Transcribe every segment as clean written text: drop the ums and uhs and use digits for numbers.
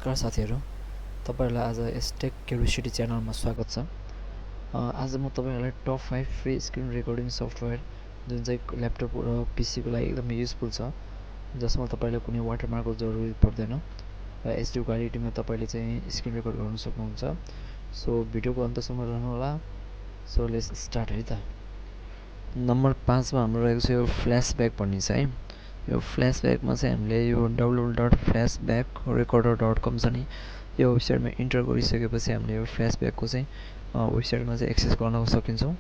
नमस्कार साथीहरू, तपाईहरुलाई आज एसटेक क्युरियोसिटी च्यानलमा स्वागत छ। आज म तपाईहरुलाई top 5 free screen recording software जुन चाहिँ ल्यापटप र पीसी को लागि एकदम युजफुल छ, जसमा तपाईलाई कुनै वाटरमार्कको जरुरी पर्दैन र एचडी क्वालिटीमा तपाईले चाहिँ स्क्रिन रेकर्ड गर्न सक्नुहुन्छ। सो भिडियोको अन्तसम्म रहनु होला। सो लेट्स स्टार्ट है त। नम्बर 5 मा हाम्रो रहेको छ यो फ्ल्याशब्याक भन्ने छ है। यो फ्ल्याशब्याकमा चाहिँ हामीले यो www.flashbackrecorder.com छ नि, यो वेबसाइटमा इन्टर गरिसकेपछि हामीले यो फ्ल्याशब्याकको चाहिँ वेबसाइटमा चाहिँ एक्सेस गर्न सकिन्छौँ।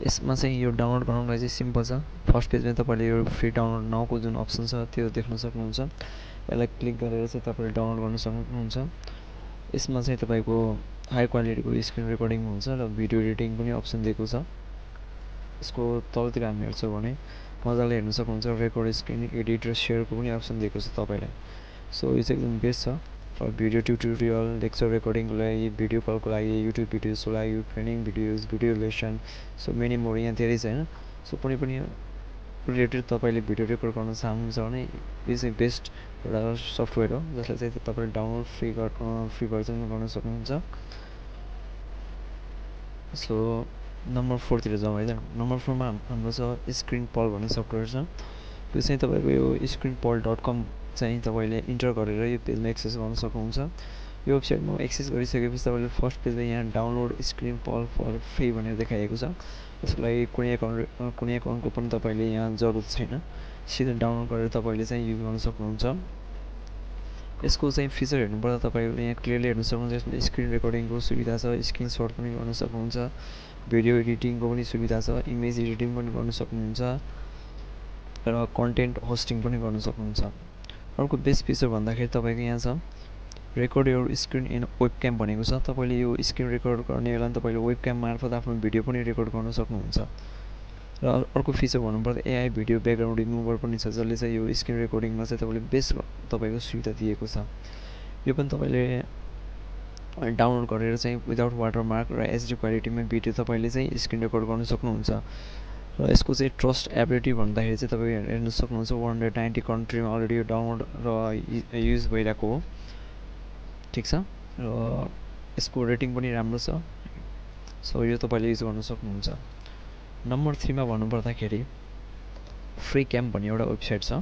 यसमा चाहिँ यो डाउनलोड गर्नलाई चाहिँ सिम्पल छ। फर्स्ट पेजमा तपाईले यो फ्री डाउनलोड नाउको जुन अप्सन छ त्यो देख्न सक्नुहुन्छ। यसलाई क्लिक गरेर चाहिँ तपाईले डाउनलोड गर्न सक्नुहुन्छ। यसमा चाहिँ तपाईको हाई क्वालिटीको स्क्रिन रेकर्डिङ हुन्छ र भिडियो एडिटिङ पनि अप्सन दिएको छ। यसको तलतिर हामी हेर्छौँ भने मजाले हेर्न सक्नुहुन्छ रेकर्ड स्क्रिन एडिट र सेयरको पनि अप्सन दिएको छ तपाईलाई। सो यो चाहिँ एकदम बेस्ट छ। भिडियो ट्युटोरियल, लेक्चर रेकर्डिङको लागि, भिडियो कलको लागि, युट्युब भिडियोजको लागि, training videos, video lesson, so many more यहाँ धेरै छ हैन। सो कुनै पनि रिलेटेड तपाईले भिडियो रेकर्ड गर्न चाहनुहुन्छ भने यो चाहिँ बेस्ट एउटा सफ्टवेयर हो, जसलाई चाहिँ तपाईले डाउनलोड फ्री भर्जन गर्न सक्नुहुन्छ। सो नम्बर 4 तिर जाउँ है त। नम्बर 4 मा हाम्रो छ स्क्रिनपल भन्ने सफ्टवेयर छ। यो चाहिँ तपाईको यो screenpal.com चाहिँ तपाईले इन्टर गरेर यो पेजमा एक्सेस गर्न सक्नुहुन्छ। यो वेबसाइटमा एक्सेस गरिसकेपछि तपाईले फर्स्ट पेजमा यहाँ डाउनलोड स्क्रिनपल फर फ्री भनेर देखाएको छ। यसको लागि कुनै एकाउन्टको पनि तपाईले यहाँ जरुरत छैन। सिधै डाउनलोड गरेर तपाईले चाहिँ युज गर्न सक्नुहुन्छ। यसको चाहिँ फिचर हेर्नुपर्दा तपाईले यहाँ क्लियरली हेर्न सक्नुहुन्छ। यसमा स्क्रिन रेकर्डिङको सुविधा छ, स्क्रिनशट पनि गर्न सक्नुहुन्छ, भिडियो एडिटिङको पनि सुविधा छ, इमेज एडिटिङ पनि गर्न सक्नुहुन्छ र कन्टेन्ट होस्टिङ पनि गर्न सक्नुहुन्छ। अर्को बेस्ट फिचर भन्दाखेरि तपाईको यहाँ छ रेकर्ड योर स्क्रिन इन वेबक्याम भनेको छ। तपाईले यो स्क्रिन रेकर्ड गर्ने बेला तपाईले वेबक्याम मार्फत आफ्नो भिडियो पनि रेकर्ड गर्न सक्नुहुन्छ। र अर्को फिचर भन्नुपर्दा एआई भिडियो ब्याकग्राउन्ड रिमुभर पनि छ, जसले चाहिँ यो स्क्रिन रेकर्डिङमा चाहिँ तपाईले बेस्ट तपाईको सुविधा दिएको छ। यो पनि तपाईले डाउनलोड गरेर चाहिँ विदाउट वाटरमार्क र एचडी क्वालिटीमा भिडियो तपाईले चाहिँ स्क्रिन रेकर्ड गर्न सक्नुहुन्छ। र यसको चाहिँ ट्रस्ट एबिलिटी भन्दाखेरि चाहिँ तपाईले हेर्न सक्नुहुन्छ 190 कन्ट्रीमा अलरेडी यो डाउनलोड र युज भइरहेको हो। ठीक छ। र यसको रेटिङ पनि राम्रो छ। सो यो तपाईले युज गर्न सक्नुहुन्छ। नम्बर 3 मा भन्नुपर्दाखेरि फ्री क्याम्प भन्ने एउटा वेबसाइट छ,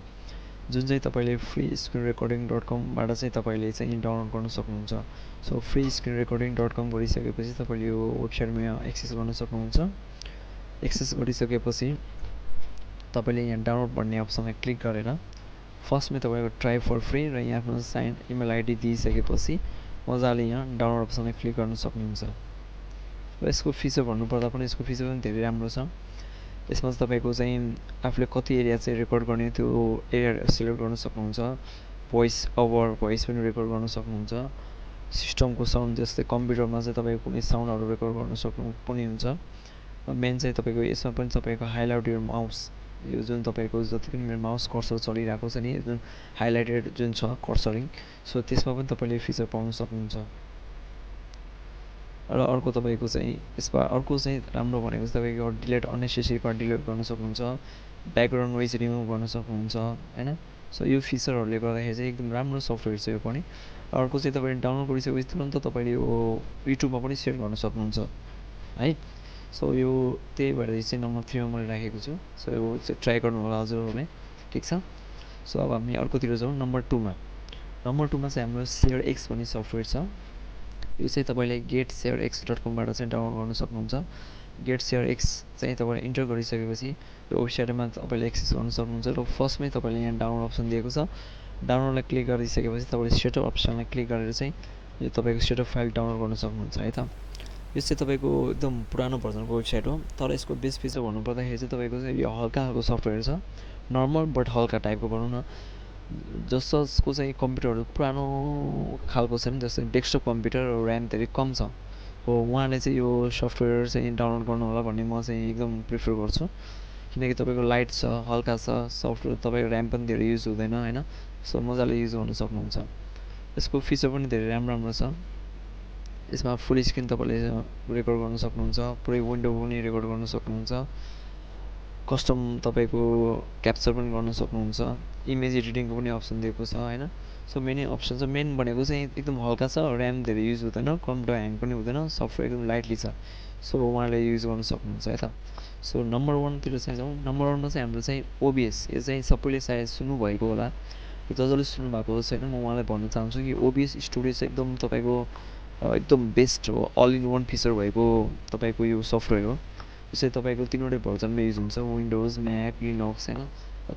जुन चाहिँ तपाईले freescreenrecording.com बाट चाहिँ तपाईले चाहिँ डाउनलोड गर्न सक्नुहुन्छ। सो freescreenrecording.com गरिसकेपछि तपाईले यो वेबसाइटमा एक्सेस गर्न सक्नुहुन्छ। एक्सेस गरिसकेपछि तपाईले यहाँ डाउनलोड भन्ने अप्सनमा क्लिक गरेर फर्स्टमा तपाईको ट्राई फर फ्री र यहाँ आफ्नो साइन इमेल आइडी दिइसकेपछि मजाले यहाँ डाउनलोड अप्सनमा क्लिक गर्न सक्नुहुन्छ। र यसको फिचर भन्नुपर्दा पनि यसको फिचर पनि धेरै राम्रो छ। यसमा चाहिँ तपाईको चाहिँ आफूले कति एरिया चाहिँ रेकर्ड गर्ने त्यो एरिया सिलेक्ट गर्न सक्नुहुन्छ। भोइस ओभर भोइस पनि रेकर्ड गर्न सक्नुहुन्छ। सिस्टमको साउन्ड जस्तै कम्प्युटरमा चाहिँ तपाईको कुनै साउन्डहरु रेकर्ड गर्न सक्नु पनि हुन्छ। मेन चाहिँ तपाईको यसमा पनि तपाईको हाइलाइट योर माउस, यो जुन तपाईको जति पनि मेरो माउस कर्सर चलिरहेको छ नि, जुन हाइलाइटेड जुन छ कर्सरिङ, सो त्यसमा पनि तपाईले फिचर पाउन सक्नुहुन्छ। र अर्को तपाईको चाहिँ यसमा अर्को चाहिँ राम्रो भनेको चाहिँ तपाईको डिलिट अननेसेसरी पार्ट डिलिट गर्न सक्नुहुन्छ, ब्याकग्राउन्ड नोइज रिमुभ गर्न सक्नुहुन्छ हैन। सो यो फिचरहरुले गर्दाखेरि चाहिँ एकदम राम्रो सफ्टवेयर छ यो पनि। अर्को चाहिँ तपाईले डाउनलोड गरिसकेपछि तुरुन्त तपाईले यो युट्युबमा पनि सेयर गर्न सक्नुहुन्छ है। सो यो त्यही भएर चाहिँ नम्बर 3 मा मैले राखेको छु। सो यो चाहिँ ट्राई गर्नु होला हजुरहरुले। ठीक छ। सो अब हामी अर्कोतिर जाउँ। नम्बर 2 मा चाहिँ हाम्रो ShareX भन्ने सफ्टवेयर छ। यो चाहिँ तपाईले getsharex.com बाट चाहिँ डाउनलोड गर्न सक्नुहुन्छ। getsharex चाहिँ तपाईले इन्टर गरिसकेपछि यो वेबसाइटमा तपाईले एक्सेस गर्न सक्नुहुन्छ। र फर्स्टमै तपाईले यहाँ डाउनलोड अप्सन दिएको छ। डाउनलोडलाई क्लिक गरिसकेपछि तपाईले सेटअप अप्सनलाई क्लिक गरेर चाहिँ यो तपाईको सेटअप फाइल डाउनलोड गर्न सक्नुहुन्छ है त। यो चाहिँ तपाईको एकदम पुरानो भर्जनको वेबसाइट हो, तर यसको बेस्ट फिचर भन्नुपर्दाखेरि चाहिँ तपाईको चाहिँ यो हल्का खालको सफ्टवेयर छ। नर्मल बट हल्का टाइपको भनौँ न, जसको चाहिँ कम्प्युटरहरु पुरानो खालको छ नि, जस्तै डेस्कटप कम्प्युटर र र्याम धेरै कम छ हो, उहाँले चाहिँ यो सफ्टवेयर चाहिँ डाउनलोड गर्नु होला भन्ने म चाहिँ एकदम प्रिफर गर्छु। किनकि तपाईको लाइट छ, हल्का छ सफ्टवेयर, तपाईको र्याम पनि धेरै युज हुँदैन हैन। सो मजाले युज गर्न सक्नुहुन्छ। यसको फिचर पनि धेरै राम्रो छ। यसमा फुल स्क्रिन तपाईले रेकर्ड गर्न सक्नुहुन्छ, पुरै विन्डो पनि रेकर्ड गर्न सक्नुहुन्छ, कस्टम तपाईको क्याप्चर पनि गर्न सक्नुहुन्छ, इमेज एडिटिङको पनि अप्सन दिएको छ हैन। सो मेन अप्सन छ। मेन भनेको चाहिँ एकदम हल्का छ, ऱ्याम धेरै युज हुँदैन, कम्प्युटर ह्याङ पनि हुँदैन, सफ्टवेयर एकदम लाइटली छ। सो उहाँले युज गर्नु सक्नुहुन्छ है त। सो नम्बर वानतिर चाहिँ जाउँ। नम्बर वानमा चाहिँ हाम्रो चाहिँ ओबिएस। यो चाहिँ सबैले सायद सुन्नुभएको होला, जसले सुन्नुभएको छैन म उहाँलाई भन्न चाहन्छु कि ओबिएस स्टुडियो चाहिँ एकदम तपाईँको एकदम बेस्ट हो, अल इन वान फिचर भएको तपाईँको यो सफ्टवेयर हो। यो चाहिँ तपाईँको तिनवटै भर्जनमा युज हुन्छ, विन्डोज, म्याक, लिनक्स होइन।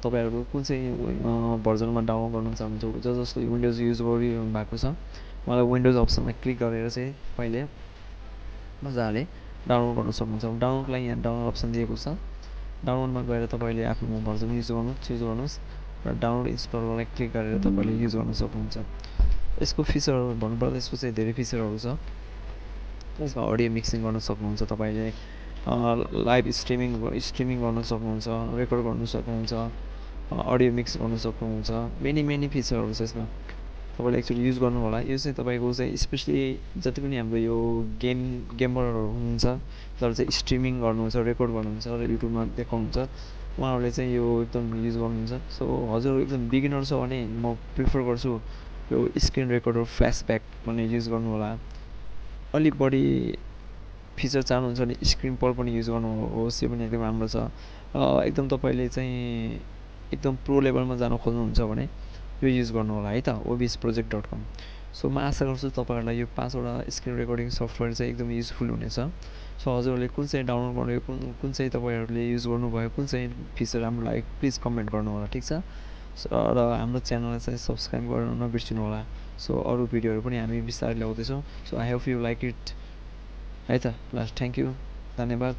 तपाईँहरू कुन चाहिँ भर्जनमा डाउनलोड गर्न चाहनुहुन्छ, जसले विन्डोज युज गरिरहनु भएको छ उहाँलाई विन्डोज अप्सनमा क्लिक गरेर चाहिँ पहिले मजाले डाउनलोड गर्न सक्नुहुन्छ। डाउनलोडको लागि यहाँ डाउनलोड अप्सन दिएको छ। डाउनलोडमा गएर तपाईँले आफ्नो भर्जन युज गर्नुहोस् र डाउनलोड इन्स्टललाई क्लिक गरेर तपाईँले युज गर्न सक्नुहुन्छ। यसको फिचरहरू भन्नुपर्दा यसको चाहिँ धेरै फिचरहरू छ। यसमा अडियो मिक्सिङ गर्न सक्नुहुन्छ, तपाईँले लाइभ स्ट्रिमिङ गर्न सक्नुहुन्छ, रेकर्ड गर्नु सक्नुहुन्छ, अडियो मिक्स गर्न सक्नुहुन्छ। मेनी फिचरहरू छ यसमा, तपाईँले एक्चुअली युज गर्नु होला। यो चाहिँ तपाईँको चाहिँ स्पेसली जति पनि हाम्रो यो गेमरहरू हुनुहुन्छ, जसले चाहिँ स्ट्रिमिङ गर्नुहुन्छ, रेकर्ड गर्नुहुन्छ र युट्युबमा देखाउनुहुन्छ, उहाँहरूले चाहिँ यो एकदम युज गर्नुहुन्छ। सो हजुर एकदम बिगिनर छ भने म प्रिफर गर्छु यो स्क्रिन रेकर्डर फ्ल्यासब्याक भन्ने युज गर्नु होला। अलिक बढी फिचर चाहनुहुन्छ भने स्क्रिन पल पनि युज गर्नुहोस्, यो पनि एकदम राम्रो छ। एकदम तपाईँले चाहिँ एकदम प्रो लेभलमा जान खोज्नुहुन्छ भने यो युज गर्नु होला है त, obsproject.com। सो म आशा गर्छु तपाईँहरूलाई यो 5वटा स्क्रिन रेकर्डिङ सफ्टवेयर चाहिँ एकदम युजफुल हुनेछ। सो हजुरहरूले कुन चाहिँ डाउनलोड गर्यो, कुन चाहिँ तपाईँहरूले युज गर्नुभयो, कुन चाहिँ फिचर राम्रो लाग्यो प्लिज कमेन्ट गर्नु होला, ठिक छ। र हाम्रो च्यानललाई चाहिँ सब्सक्राइब गर्न नबिर्सिनु होला। सो अरू भिडियोहरू पनि हामी बिस्तारै ल्याउँदैछौँ। So I hope you like it है त। ल थ्याङ्क यू, धन्यवाद।